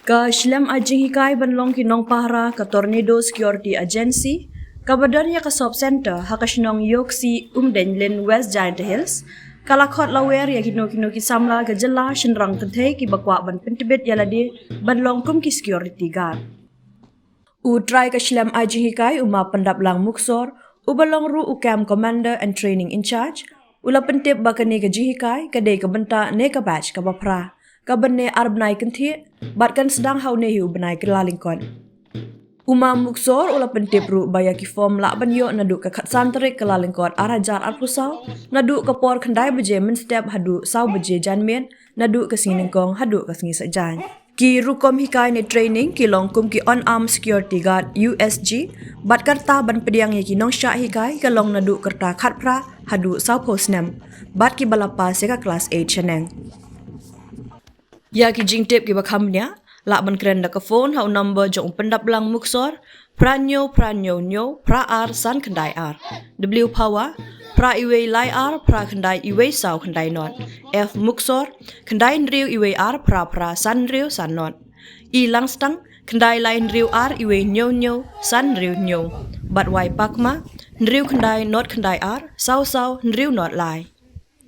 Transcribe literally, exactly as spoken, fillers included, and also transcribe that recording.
Ka shlem ai jinghikai ban long ki nongpahara ka Tornado Security Agency, kaba don ïa ka sub center ha ka shnong Ïewkhsih, Umdeiñlin, West Jaintia Hills, ka la khot lawer ïa kino kino ki samla ka jylla shynrang kynthei kiba kwah ban pyntbit ïa lade ban long kum ki security guard. U trai ka shlem ai jinghikai u Ma Pyndaplang Muksor, uba long ruh u Camp Commander and Training in Charge, u la pyntip ba kane ka jinghikai ka dei ka bynta ne ka batch kaba phra, ka bynne ar bnai kynthieh, bad kan sdang ha une hi u bnai Kyllalyngkot. U Ma Muksor u la pyntip ruh ba ïa ki form lah ban ïoh naduh ka khatsan tarik Kyllalyngkot ar hajar arphew saw, naduh ka por khyndai baje mynstep haduh saw baje janmiet, naduh ka sngi nyngkong haduh ka sngi saitjaiñ. Ki rukom hikai ne training ki long kum ki Unarmed Security Guard, U S G, bad karta ban pdiang ïa ki nongshah hikai ka long naduh karta khatphra haduh sawphew snem, bad kiba la pass ïa ka klas eight shaneng. Ïa ki jingtip kiba kham bniah, lah ban kren da ka phone ha u number jong u Pyndaplang Muksor, phra hynñiew phra hynñiew hynñiew phra ar san khyndai ar. W Power, phra iwei lai ar phra khyndai iwei saw khyndai not. F Muksor, khyndai hynriew iwei ar phra phra san hynriew san not. I Langstang, khyndai lai hynriew ar iwei hynñiew hynñiew san hynriew hynñiew. Bad Y Pakma, hynriew khyndai not khyndai ar saw saw hynriew not lai.